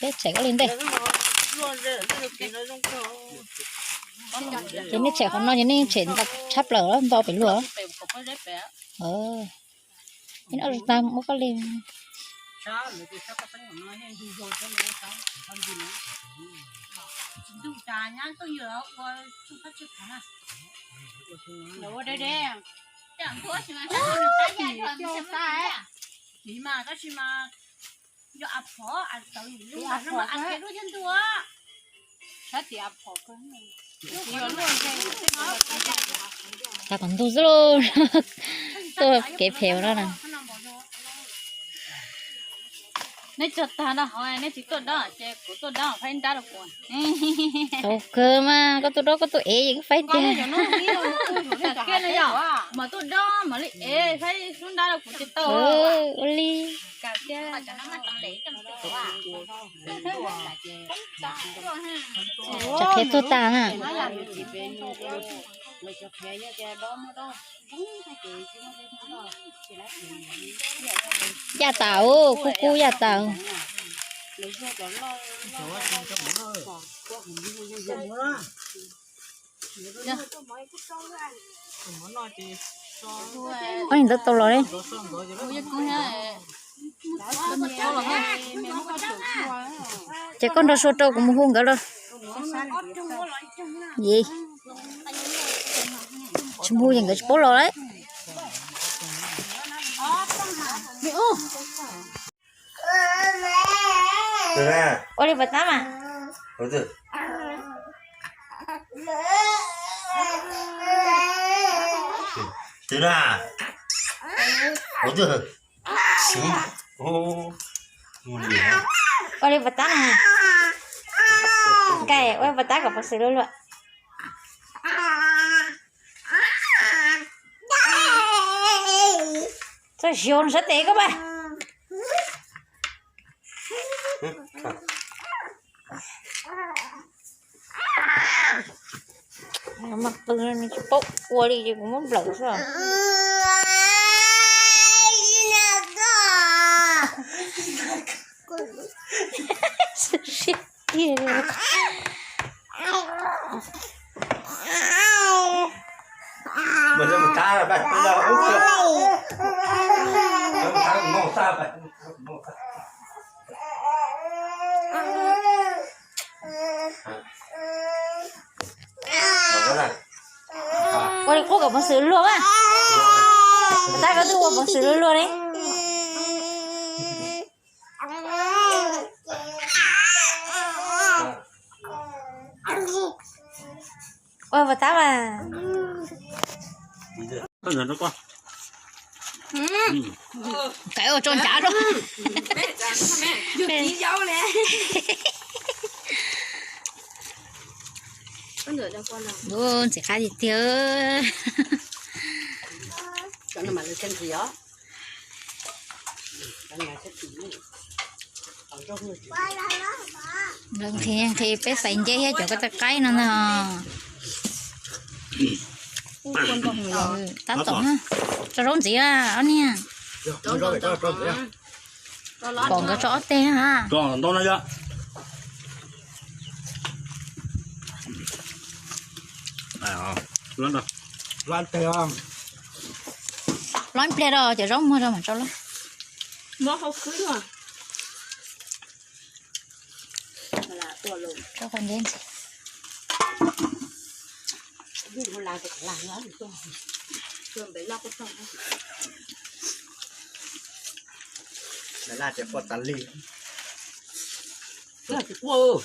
Peb tshem koj li ntej. Ces nej tshem qhov no ces nej tshem tshab plaws nto pem luaj. Ib no tas muab koj li. Xav kom ntug xwb lauj. Tuaj kev phem no na. Neb tso tag no hov, neb tsis tuaj dob ces kuv tuaj dob faib nrab rau kuv. Tau kawg mas, koj tuaj dob koj tuaj ev, koj faib tiag. Mas tuaj dob mam li ev faib sub nrab rau kuv ces tau. Ua li. Tsam qhia tuag tas na. Yaj tas, kub kub yaj tas. Ob niag ntawd tau los li. Ces koj nrog Sua rau kuv mus hu nkawd los. Tsis mus hu ces nkawd tsis paub los lawm. Ua li puas tab mas? Ua li puas tab mas? Nqaij ua li puas tab kom puas xwm luag luag. Txoj zoo sab tes koj mas. Mas qw nws tsis paub ua li ces kuv muab nplawm xwb. Siab tiag li. Ua li qub kom puas xwm luag mas. Puas tab koj twb ua puas xwm luag luag li. Ua puas tab mas. Kaiv ua tso ncav rau. Ntxim qab tiag tiag. Nqhis nqhis peb xaiv nceb thiab cov koj txoj qaib no ntag. Tab tom tso zaub ntxiv ob niag. Pom nkawd tso ob teg na. Lob ib pliag rau cov zaub muag rau mam tso lob. Tso qhov nceb ntxiv. Laj tias quaj tas li. Tsis quaj.